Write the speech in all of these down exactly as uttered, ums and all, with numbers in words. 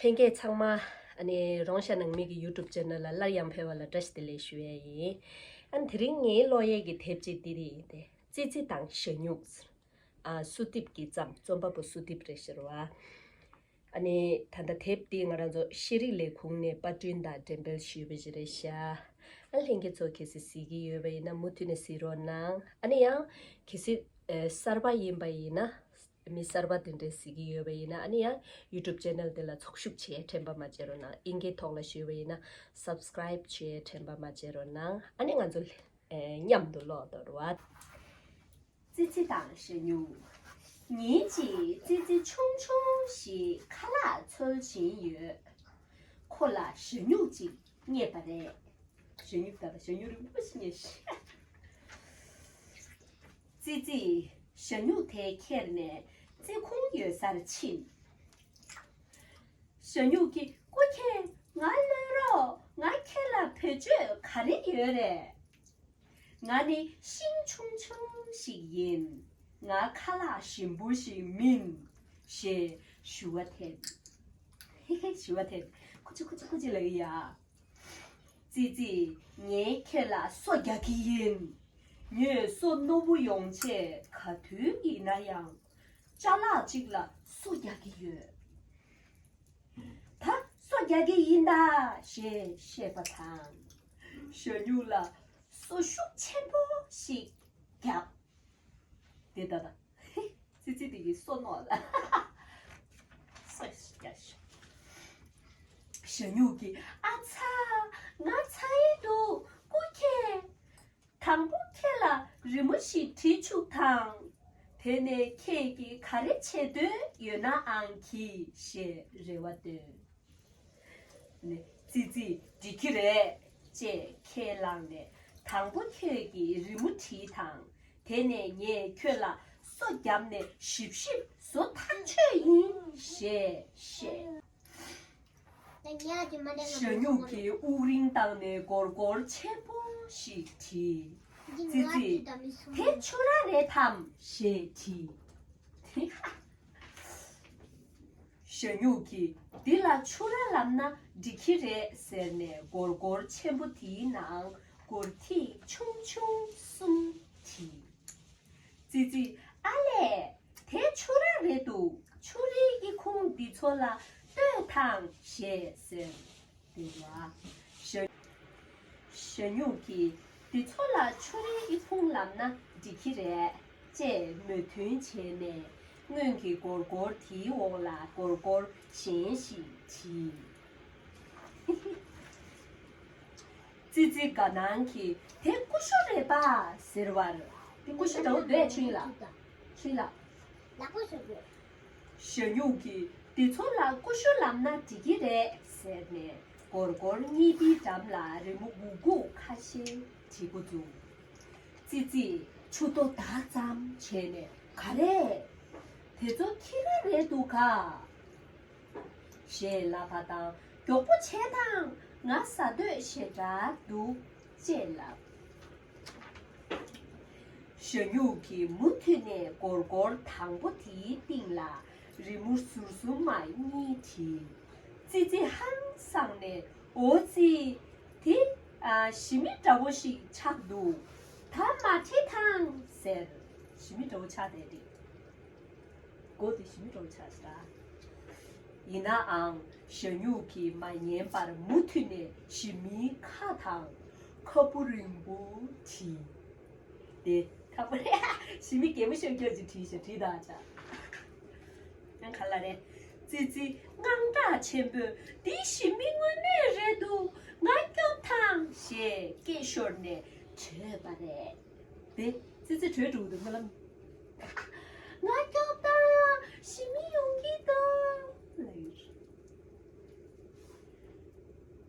ལྷན་རྒྱས་ཚང་མ། ཨ་ནི་རོང་ཤ་ནང་མི་གི་YouTube channel ལ་སླར་ཡང་ཕེབས་པ་ལ་བཀྲ་ཤིས་བདེ་ལེགས་ཞུ་ཡས་ཡིན། ཨ་ནི་དེ་རིང་ངའི་ཀློག་ཡས་ཀྱི་དེབ་ཅིག་འདི་རེད་ཡིན་ཏེ། ཙི་ཙི་དང་ཞ་སྨྱུག་ཟེར། ཨ་སུ་ཏིབ་ཀྱིས་བརྩམས། རྩོམ་པ་པོ་སུ་ཏིབ་རེད་ཤག་ར་བ། ཨ་ནི་ད་ལྟ་དེབ་འདི་ང་རང་ཚོ་ཤེས་རིག་ལས་ཁུངས་ནས་པར་སྐྲུན་དང་འགྲེམས་སྤེལ་ཞུས་པ་ཞིག་རེད་ཤག་ཨ་ལྷན་རྒྱས་ཚོ་གལ་སྲིད་གཟིགས་ཀྱི་ཡོད་པ་ཡིན་ན་མུ་མཐུད་ནས་གཟིགས་རོགས་གནང་། ཨ་ནི་ཡང་གལ་སྲིད་ཨ་གསར་པ་ཡིན་པ་ཡིན་ན། མི་གསར་པ་དེ་འདྲས་གཟིགས་ཀྱི་ཡོད་པ་ཡིན་ན། ཨ་ནི་ཡང་YouTube channel དེ་ལ་ཚོགས་ཞུགས་བྱེད་དྲན་པ་མ་བརྗེད་རོགས་གནང་། ཨིན་སྐད་ཐོག་ལ་ཞུས་པ་ཡིན་ན་subscribe བྱེད་དྲན་པ་མ་བརྗེད་རོགས་གནང་། ཨ་ནི་ང་ཚོ་ཨེ་མཉམ་དུ་ཀློག་དོ་ར་བ། ཙི་ཙི་དང་ཞ་སྨྱུག་ཉིན་གཅིག་ཙི་ཙི་ཆུང་ཆུང་ཞིག་ཁ་ལག་འཚོལ་བཞིན་ཡོད། ཁོ་ལ་ཞ་སྨྱུག་ཅིག་རྙེད་པ་རེད། ཞ་སྨྱུག་ད་ལྟ་ཞ་སྨྱུག་རིང་པོ་ཞིག་རྙེད་ཤག་ཙི་ཙིས་ཞ་སྨྱུག་དེ་ཁྱེར་ནས་ཙི་ཁུང་ཡོད་སར་ཕྱིན། ཞ་སྨྱུག་གིས། སྐུ་མཁྱེན། ང་གློད་རོགས། ང་ཁྱེད་ལ་བེད་སྤྱོད་ག་རེ་ཡོད་རེད། ང་ནི་ཤིང་ཆུང་ཆུང་ཞིག་ཡིན། ང་ཁ་ལག་ཞིམ་པོ་ཞིག་མིན། ཞེས་ཞུ་བ་འཐེན། ཞུ་བ་འཐེན། ཁུ་ཆུ་ཁུ་ཆུ་ཁུ་ཆུ་ལབ་ཀྱི་ཡ། ཙི་ཙི། ངས་ཁྱེད་ལ་སོ་རྒྱག་གི་ཡིན། ངས་སོ་རྣོ་པོ་ཡོང་ཆེད་ག་དུས་ཡིན་ན་ཡང་ཅ་ལག་ཅིག་ལ་སོ་རྒྱག་གི་ཡོད། ད་སོ་རྒྱག་གི་ཡིན་ད། ཞེས་བཤད་པ་དང་། ཞ་སྨྱུག་ལ་སོ་ཤུགས་ཆེན་པོ་ཞིག་བརྒྱབ། དེ་ལྟ་ད། ཙི་ཙི་དེ་གི་སོ་རྣོ་ལ། སོ་ཞིག་བརྒྱབ། ཞ་སྨྱུག་གིས། ཨ་ཚ། ང་ཚ་ཡི་འདུག་སྐུ་མཁྱེན། དང་པོ་ཁྱེད་ལ་རི་མོ་ཞིག་བྲིས་བཅུག་དང་། དེ་ནས་ཁྱེད་ཀྱིས་ག་རེ་བྱེད་འདོད་ཡོད་ནའང་གྱིས་ཞེས་རེ་བ་བཏོན། ནས་ཙི་ཙིས། འགྲིག་གི་རེད། ཅེས་ཁས་བླངས་ནས། དང་པོ་ཁྱོད་ཀྱིས་རི་མོ་བྲིས་དང་། དེ་ནས་ངས་ཁྱོད་ལ་སོ་བརྒྱབ་ནས་ཞིབ་ཞིབ་བཟོ་ཐག་ཆོད་ཡིན་ཞེས་བཤད། ཞ་སྨྱུག་གིས་དབུགས་རིང་བཏང་ནས་སྒོར་སྒོར་ཆེན་པོ་ཞིག་བྲིས། ཙི་ཙིས། དེ་ཆུ་ར་རེད་དམ་ཞེས་དྲིས། ཞ་སྨྱུག་གིས། འདི་ལ་ཆུ་ར་ལབ་ན་འགྲིག་གི་རེད་ཟེར་ནས་སྒོར་སྒོར་ཆེན་པོ་དེའི་ནང་སྒོར་ཐིག་ཆུང་ཆུང་གསུམ་བྲིས། ཙི་ཙིས། ཨ་ལས། དེ་ཆུ་ར་རེད་འདུག་ཆུ་རའི་ཨི་ཁུང་འདི་ཚོ་ལ་ལྟོས་དང་ཞེས་ཟེར། དེ་ར། ཞ་ཞ་སྨྱུག་གིས། འདི་ཚོ་ལ་ཆུ་རའི་ཨི་ཁུང་ལབ་ན་འགྲིག་གི་རེད། ཅེས་མོས་མཐུན་བྱས་ནས་སྔོན་གྱི་སྒོར་སྒོར་དེའི་འོག་ལ་སྒོར་སྒོར་གཞན་ཞིག་བྲིས། ཙི་ཙི་དགའ་སྣང་གིས། དེ་ཀུ་ཤུ་རེད་པ་ཟེར་བར། དེ་ཀུ་ཤུ་འདྲ་བོ་འདོད་ཆུང་ལ། ཆུང་ལ། ལག་པ་ཤོར་དགོས། ཞ་སྨྱུག་གིས། འདི་ཚོ་ལ་ཀུ་ཤུ་ལབ་ན་འགྲིག་གི་རེད་ཟེར་ནས་སྒོར་སྒོར་གཉིས་དེའི་འགྲམ་ལ་རི་མོ་འགུག་འགུག་ཁ་ཤས་བྲིས་འགོ་བཙུགས། ཙི་ཙིས་མཆུ་ཏོ་དག་ཙམ་བྱས་ནས། ག་རེ། དེ་ཚོ་ཁྱི་ར་རེད་འདུག་ག་ཞེས་ལབ་པ་དང་། མགྱོགས་པོ་བྱེད་དང་། ང་ཟ་འདོད་ཞེ་དྲག་འདུག་ཅེས་ལབ། ཞ་སྨྱུག་གིས་མུ་མཐུད་ནས་སྒོར་སྒོར་དང་པོ་དེའི་སྟེང་ལ་རི་མོ་ཟུར་གསུམ་མ་གཉིས་བྲིས། ཙི་ཙི་ཧང་སངས་ནས། འོ་ཙི། དེ་ཨ་ཞི་མི་འདྲ་བོ་ཞིག་ཆགས་འདུག་ད་མ་བྲིས་དང་ཟེར། ཞི་མི་འདྲ་བོ་ཆགས་བསྡད་དེ། མགོ་དེ་ཞི་མི་འདྲ་བོ་ཆགས་ཤག་ཡིན་ནའང་ཞ་སྨྱུག་གིས་མ་ཉན་པར་མུ་མཐུད་ནས་ཞི་མིའི་ཁ་དང་ཁ་སྤུ་རིང་པོ་བྲིས། དེ་ཁ་སྤུ་རེད། ཞི་མི་གད་མོ་ཤོར་ཁྱོད་ཀྱིས་བྲིས་ཤག་བྲིས་དང་ཆ། ཡང་ག་ལ་རེད། ཙི་ཙི་དངངས་སྐྲག་ཆེན་པོས། འདི་ཞི་མི་དངོས་གནས་རེད་འདུག་ང་སྐྱོབ་དང་ཞེས་སྐད་ཤོར་ནས་བྲོས་པ་རེད། དེ་ཙི་ཙི་བྲོས་འགྲོ་གི་འདུག་སྨོན་ལམ། ང་སྐྱོབ་དང་། ཞི་མི་ཡོང་གི་འདུག་ལབ་ཡོད།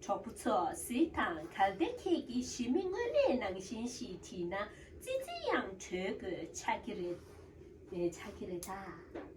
གྲོགས་པོ་ཚོ། གཟིགས་དང་། གལ་ཏེ་ཁྱེད་ཀྱིས་ཞི་མི་དངོས་གནས་ནང་བཞིན་ཞིག་བྲིས་ན་ཙི་ཙི་ཡང་བྲོས་དགོས་ཆགས་ཀྱི་རེད། ཨེ་ཆགས་ཀྱི་རེད་ད།